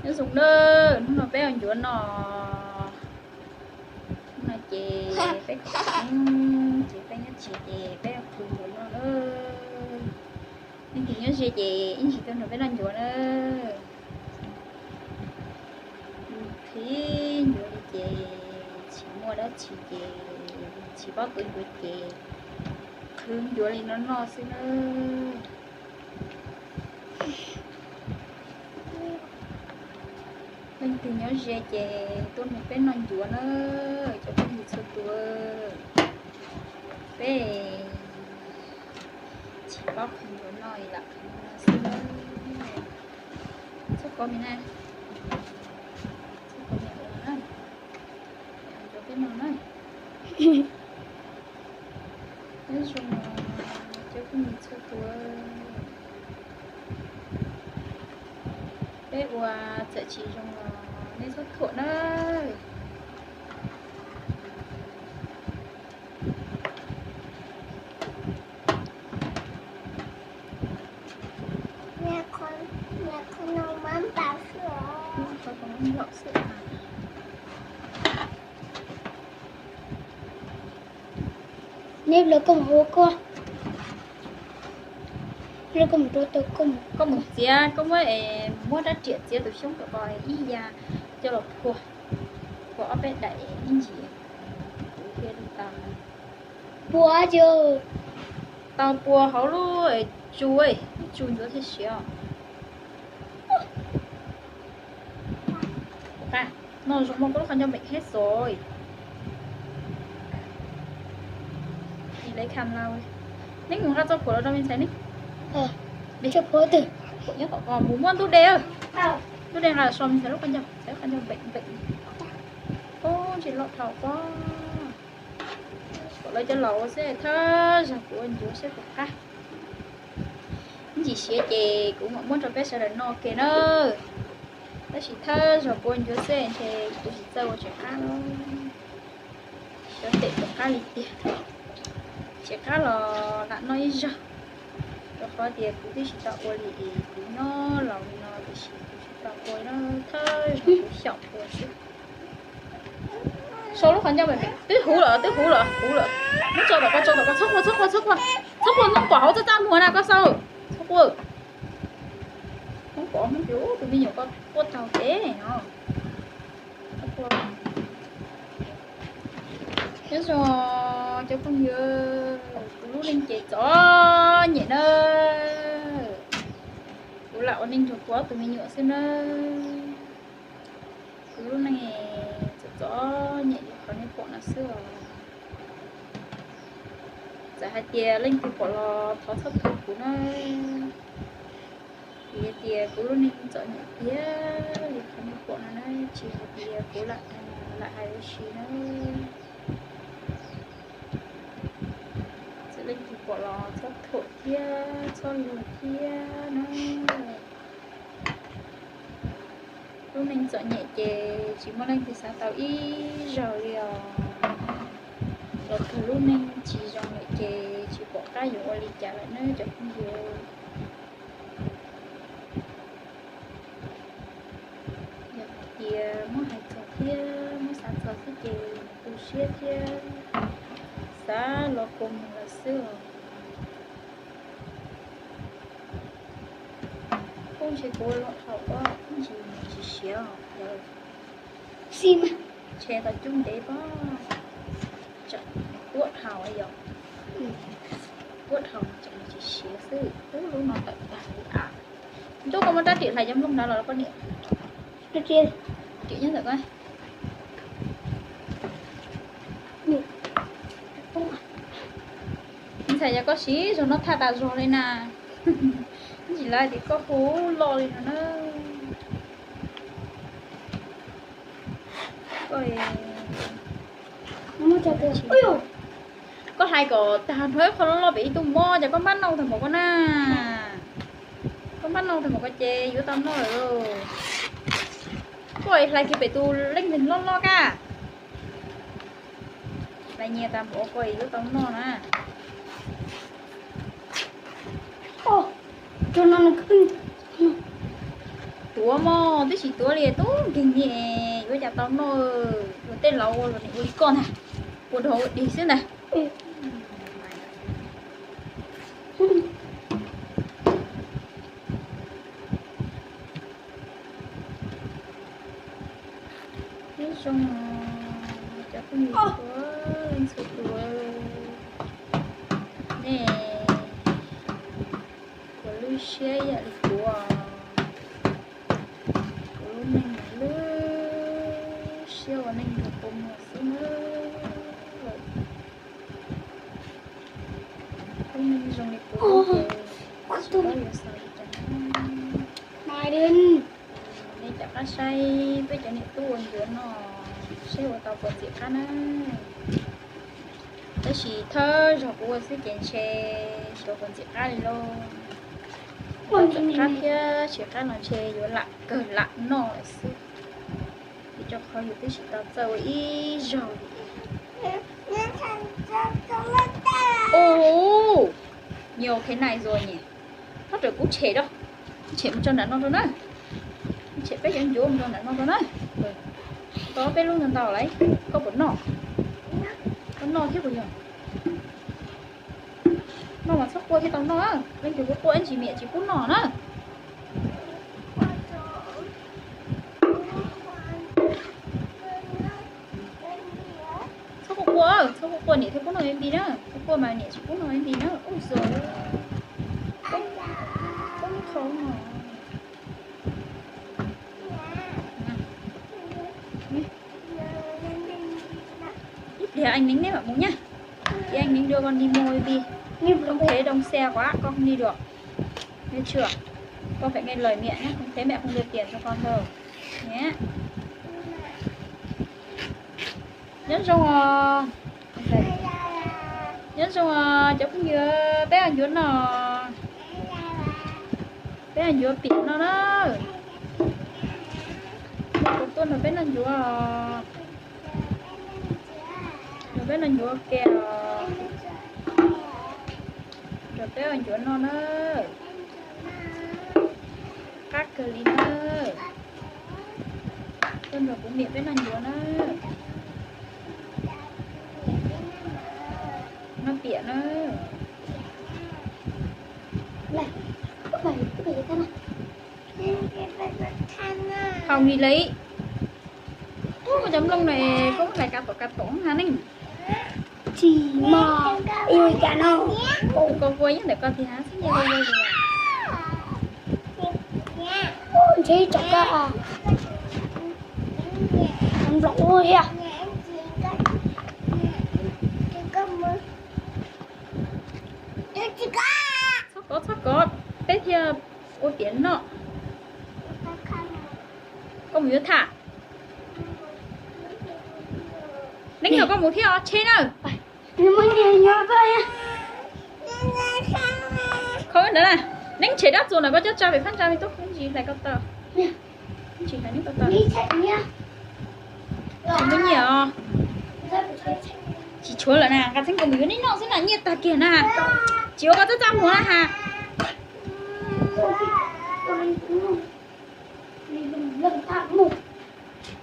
Nyob zoo na, hnub no peb ua ncuav no. Hnub no ces peb khwv, ces peb nyob tsev ces peb khwv ncuav no na. Leej twg nyob ze ces ib ntsis tuaj nrog peb noj ncuav na. Qhwv ncuav li ces tsis muaj dab tsi ces tsis paub tua ncuav ces qhwv ncuav li no noj xwb na. Leej twg nyob ze ces tuaj nrog peb noj ncuav na, cov phooj ywg txhua tus. Peb tsis paub qhwv ncuav no lam qhwv no xwb na. Txhob kov mi na, txhob kov mi ua na, ncuav peb no na. Nyob zoo cov phooj ywg txhua tus. Peb ua txawm tsis zoo los nej txhob thuam na. Neb los koj mus ua koj, los koj mus rau tau koj mus. Koj mus txiav, koj muab, muab rab riam txiav tus xyoob kom ib ya coj los phua, phua ob peb daim ib ntsis, kuv thiaj li tau. Pua tsis tau, pua hauv lub tsu, tsu ncuav thiaj siav. Noj zoo mas koj lub qhov ncauj npeem thiab xov. Neb mus nqa txoj phuam los rau me ntxhais ne. Phuam nyob tom ko mus muab ntub de. Ntub de nqa so me ntxhais lub qhov ncauj, ntxhais lub qhov ncauj npeem npeem. Ub, ntsis loj dhau pob. Kom lawv cov laus ua xwb, thawj zaug kuv ua ncuav saib puas qab. Ib ntsis siav ces kuv mam muab rau peb sawv daws noj ke na. Tab sis thawj zaug kuv ua ncuav xwb ntshe kuv tsis txawj ua tsis qab. Xyov tes puas qab li tiag. Tsis qab los lam noj ib zaug, rau qhov tias kuv twb tsis tau ua li es kuv nyob laus li no tiam sis kuv tsis tau ua na, thawj zaug kuv xyaum ua xwb. Sau lub qhov ncauj me me, twb huv lawm, twb huv lawm, huv lawm. Muab tso tom ko, tso tom ko, txhob quaj, txhob quaj, txhob quaj. Txhob quaj, Hmoob pom hauv txaj txaj muag na koj xav. Txhob quaj. Hmoob pom, Hmoob tias tus me nyuam ko quaj taug kev no. Nyob zoo cov phooj ywg, kuv lub neej ces txom nyem na. Kuv lam ua neej nrog kuv ob tug me nyuam xwb na. Kuv lub neej txom txom nyem li qhov nej pom no xwb os. Txawm hais tias leej twg pom los thov txhob thuam kuv na. Vim tias kuv lub neej txom nyem tiag li qhov nej pom no na, tsis hais tias kuv lam hais ua si na. Txawm leej twg pom los txhob thuam thiab txhob luag thiab na. Lub neej txom nyem ces tsis muaj leej twg xav tau ib zaug li os. Los kawg lub neej tsis zoo lawm ces tsis pom qab yuav ua li cas lawm nawb cov phooj ywg. Yog hais tias muab hais txog thiab muab xav txog xwb ces tu siab thiab xav los kua muag lawm xwb os. Kuv ntshe kuv los thaum ub ib ntsis nws tsis siav os. Ntshe tau cub ntev pob, tseem tuaj dhau yom. Tuaj dhau tseem tsis siav xwb, ub lub no tawm tag li av. Ntuj, koj muab rab riam hlais cov nplooj nrad los poj niam. Riam nyob ntawm ko. Ntxhais, yog koj siv zog no thaj tas zog li na. Ntsis lawv tias koj hu loj li no na. Koj hlais kom tag nrho ib qho loj loj pem ib tug mob, ces koj npaj nauj tag npaum ko na. Koj npaj nauj tag npaum ko ces yuav tau noj lawm lauj. Koj hlais kiag pem tus leej twg loj loj kaj. Hlais nyias tag npaum ko yuav tau noj na. Tuav mog, twb tsis tuav li, tub nkeeg li, yuav cas tau noj. Ua tej laus ua luag nim ua li koj ntag, ua dog ua dig xwb ntag. Nyob zoo cov phooj ywg txhua leej txhua tus, nej puas lub siab ib yam li kuv? Kuv lub neej mas lub siab ua neej nrog kua muag xwb na. Lub neej zoo li kuv ces tsis paub yuav xav li cas na. Nej caum qab saib peb cov niam tub ua ncuav no, saib ua tau puas ntxim qab na. Tab sis thawj zaug kuv ua xwb ces ntshe tsis tau puas ntxim qab li lauj. Ua ntxim qab thiab tsis qab no ntshe yuav lam kawg lam noj lawm xwb. Vim rau qhov yus twb tsis tau txawj ua ib zaug li. Ub, nyuag khe nais zuas nyem, txhob raws kuv tshem rau, tshem mus rau nram no rau na. Tshem peb cov ncuav mus rau nram no rau na. Tau peb lub ntau ntau lawm, koj puas noj? Koj noj thiab puas yog? Noj mas txhob quaj thiaj tau noj. Leej twg quaj quaj ib ntsis niam tsis pub noj na. Txhob quaj quaj, txhob quaj quaj niam thiaj pub noj npi na. Quaj quaj mas niam tsis pub noj npi na. Ub xos, tub qhov no. Ib pliag anh Nính neb mam mus nha. Chị anh Nính đưa con đi mua đi. Không thể đông xe quá, con không đi được. Nghe chưa? Con phải nghe lời mẹ nhé, không thế mẹ không đưa tiền cho con đâu. Nhé. Nyob zoo os. Nyob zoo os cov phooj ywg, peb ua ncuav no. Peb ua ncuav piam no na. Kuv tuaj nrog peb noj ncuav os. Nrog peb noj ncuav ke os. Nrog peb ua ncuav no na. Qab kawg li na. Tuaj nrog kuv niam peb noj ncuav na. Noj piam na. Hau ni lawm. Ub, cov nplooj no koj muab hlais kav tom kav tom ha neej. Tsis mog, ib ua cas no. Koj ua nyob ntawm koj tiag xwb, nyiaj koj ua li. Ntshe tsoom koj nplooj ub thiab. Txhob kov, txhob kov, peb thiaj ua piam noj. Koj mus yuav tham. Neeb nrog koj mus thiab os, tsheb na. Kho ntawd na, Neeb tshem dab txuas ntawm koj coj tsa pem phab ntsa me tub, ntsis hlais ko taw. Ntsis hlais neb ko taw. Tsis muaj nyiaj os. Tsis tshuav lawm na, nqa txheeb kaus mom yuav neb noj xwb na, nyiaj tag kiag na. Tsis ua koj txaj txaj muag na ha.